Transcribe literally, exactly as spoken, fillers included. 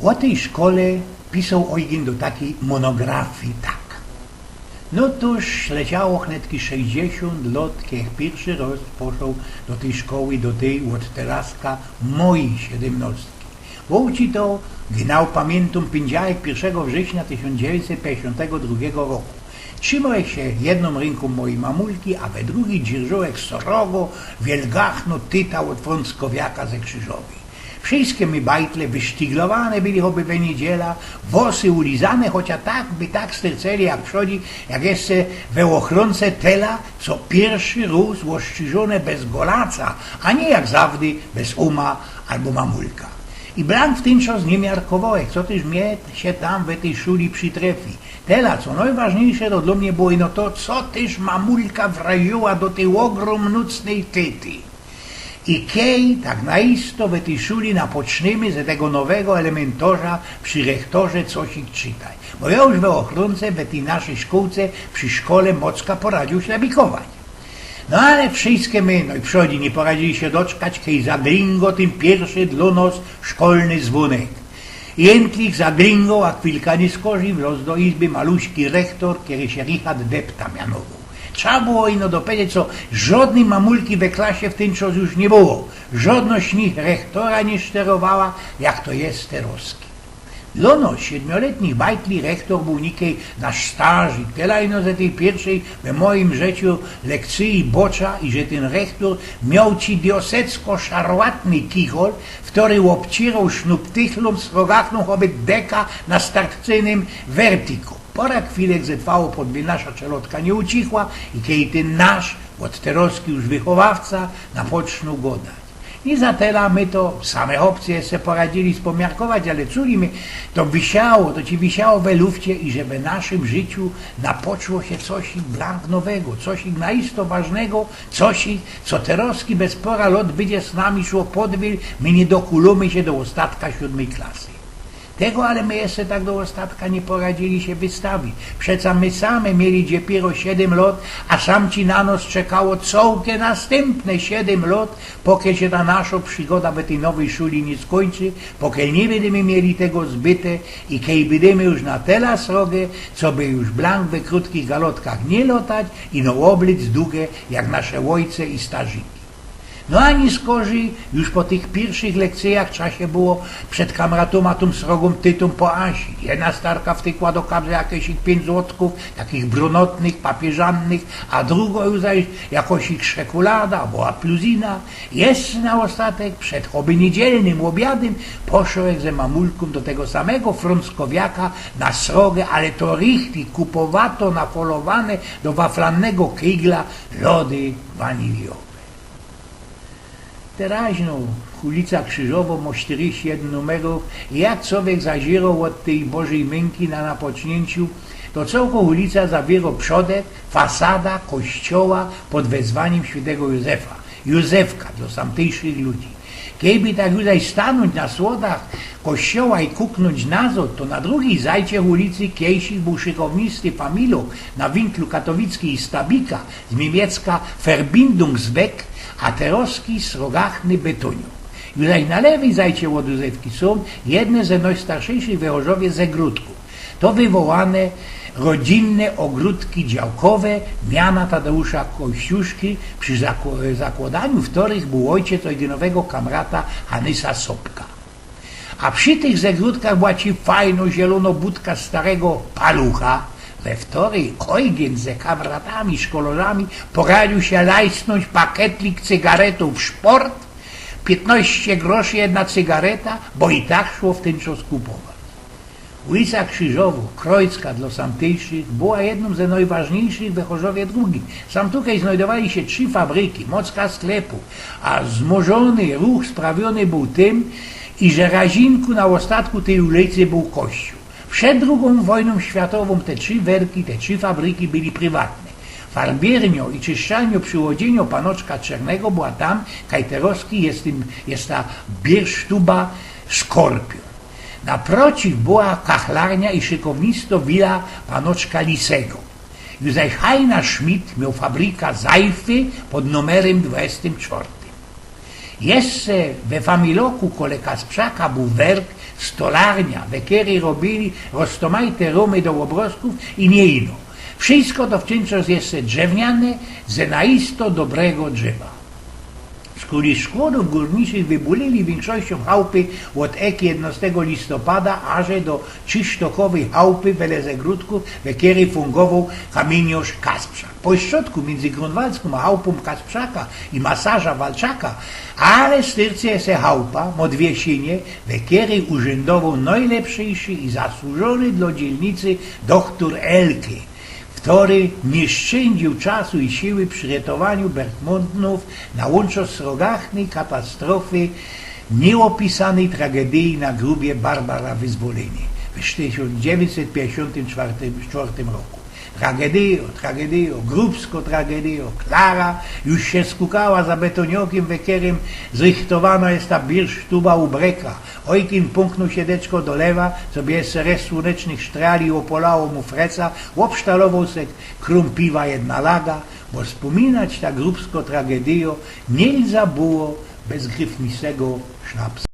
Ô tyj szkole pisoł Eugen do takij monografije tak. No tōż leciało hnetki sześćdziesiōnt lot, kej piyrszy rŏz poszoł do tyj szkoły, do tyj ôd teraska mojij siedymnostki. Bo uczitoł, genau pamiyntōm, pyndziałek piyrszego września tysiōnc dziewiyńćset piyńćdziesiōntego drugigo roku. Trzimołech sie jednōm rynkōm mojij mamulki, a we drugij dzierżołech srogo wielgachno tyta ôd frōnckowiaka ze Krzyżowyj. Wszyjske my bajtle wysztyglowane byli choby we niydziela, włosy ulizane, chocia tak by tak styrceli jak przodij, jak jeszcze we ôchrōnce tela, co piyrszy rōz ôszczerzołne bez golaca, a niy jak zawdy bez ōma abo mamulka. I blank w tyn czas niy miarkowołech, co tyż mie sie tam we tyj szuli przitrefi. Tela, co nojważniyjsze, to dlō mie było ino to, co tyż mamulka wraziła do tyj ôgrōmnōcnyj tyty. I kej tak naisto we tyj szuli napocznymy ze tego nowego elementorza przi rechtorze cosik czytać. Bo jŏ już we ôchrōnce we tyj naszyj szkōłce przi szkole mocka poradziōł ślabikować. No ale wszyjske my, no i przodij niy poradziyli sie doczkać, kej zadryngoł tyn piyrszy dlō nŏs szkolny zwōnek. Jyntlich zadryngoł, a chwilka niyskorzij wlŏz do izby maluśki rechtor, kery sie Richard Depta mianowoł. Trza było ino dopowiedzieć, co żŏdnyj mamulki we klasie w tyn czas już niy było. Żŏdno z nich rechtora niy szterowała, jak to je teroski. Dlō nŏs, siedmioletnich bajtli, rechtor bōł nikej nasz starzik. Tela ino ze tyj piyrszej we mojim życiu lekcyje bŏcza, iże tyn rechtor mioł ci diosecko szarłatny kichol, w kery ôbcieroł sznuptychlōm srogachno choby deka na startcynym wertiku. Pora chwilek zetrwało, podwij nasza czelotka niy ucichła i kej tyn nasz, ôd teroski już wychowawca, napocznoł godać. Niy za tela my to, same chopcy, jeszcze poradziyli spomiarkować, ale culi my, to wisiało, to ci wisiało we lufcie, iże we naszym życiu napoczło sie cosik blank nowego, cosik naisto ważnego, cosik, co teroski bez pora lot bydzie z nami szło podwil, my niy dokulōmy sie do ôstatka siōdmyj klasy. Tego ale my jeszcze tak do ôstatka niy poradziyli sie wystawić. Przeca my same mieli dopiyro siedym lot, a sam ci na nŏs czekało cołke nastympne siedym lot, pokiel sie ta naszo przigoda we tyj nowyj szuli niy skōńczy, pokiel niy bydymy mieli tego zbyte i kej bydymy już na tela sroge, coby już blank we krōtkich galotkach niy lotać, ino ôblyc duge jak nasze ôjce i starzinki. No a niyskorzij, już po tych piyrszych lekcyjach trza sie było przed kamratōma tōm srogōm tytōm poasić. Jedna starka wtykła do kabzy jakeś ich piyńć złotków, takich brunotnych, papiyrzannych, a drugo już zaś jakoś ich szekulada abo apluzyna. Jeszcze na ôstatek, przed choby niydzielnym ôbiadym, poszołech ze mamulkōm do tego samego frōnckowiaka na sroge, ale to richtig kupowato nafolowane do waflannego kejgla lody waniliowe. Teraźno ulica Krzyżowŏ mŏ sztyrydziść jedyn numerōw i jak cowiek zaziroł ôd tyj Bożyj Mynki na napoczniynku, to cołko ulica zawiyrŏ przodek fasada kościoła pod wezwanim świyntego Józefa. Józefka dlŏ samtyjszych ludzi. Kejby tak już zaś stanōńć na słodach kościoła i kuknōńć nazŏd, to na drugij zajcie ulicy kejsik bōł szykownisty familok na winklu Katowicki i Stabika, z niymiecka Verbindungsweg, a teroski srogachny betōniok. Już zaś na lewyj zajcie ôd Józefki sōm jedne ze nojstarszych we Chorzowie zegrōdkōw. To wywołane rodzinne ôgrōdki działkowe miana Tadeusza Kościuszki, przi zakło-, zakłodaniu wtorych bōł ôjciec Eugynowego kamrata Hanysa Sopka. A przi tych zegrōdkach była ci fajno zielōno budka starego palucha, we wtoryj Eugyn ze kamratami, szkolorzami poradziōł sie lajsnōńć paketlik cygaretōw Szport, piytnŏście groszy jedna cygareta, bo i tak szło wtedy co skupować. Ulica Krzyżowŏ, krojcka dlŏ samtyjszych, była jednōm ze nojważniyjszych we Chorzowie drōg. Sam tukej znojdowali sie trzi fabryki, mocka sklepōw, a zmożōny ruch sprawiōny bōł tym, iże razinku na ôstatku tyj ulicy bōł kościōł. Przed drugōm wojnōm światowōm te trzi werki, te trzi fabryki byli prywatne. Farbiyniŏ i czyszczalniŏ prziłodziyniŏ panoczka Czernego była tam, kaj teroski je tym, je ta biersztuba Skorpiōn. Naprociw była kachlarnia i szykownisto wila panoczka Lisego. Józef Hajna Schmidt mioł fabryka Zajfy pod numerym dwudziestym czwartym. Jeszcze we familoku kole Kasprzaka bōł werk stolarnia, we kerej robiyli roztomajte romy do ôbrozkōw i niy ino. Wszysko to w ciynczŏs jeszcze drzewniane, ze naisto dobrego drzewa. Skuli szkłodōw gōrniczych wybulili wiynkszościōm chałpy ôd eki jednostego listopada aże do Krzysztofowyj chałpy wele zagrodkōw, we kerej fungowoł kamiyniŏrz Kasprzak. Po strzodku miyndzy Grunwaldzkiym a chałpōm Kasprzaka i masarza Walczaka, ale styrce se chałpa, mŏ dwie szynie, we kerej urzyndowoł nojlepszyjszy i zasłużōny dlŏ dzielnicy dochtor Elke, ftory niy szczyndziōł czasu i siły przi retowaniu Bergmannōw na łōnczŏ srogachnyj katastrofy, niyôpisanyj tragedyje na grubie Barbara Wyzwolenie w tysiōnc dziewiyńćset piyńćdziesiōntym czwŏrtym roku. Tragedyjo, tragedyjo, grubsko tragedyjo. Klara już sie skukała za betōniŏkiym, we kerym zrychtowanŏ je ta birsztuba u breka. Ôjkyn pōnknōł sie deczko do lewa, coby jeszcze resz słōnecznych sztrali ôpŏlało mu freca, ôbsztalowoł se krōm piwa jedna laga, bo spōminać ta grubsko tragedyjo niy lza było bez gryfnistego sznapsa.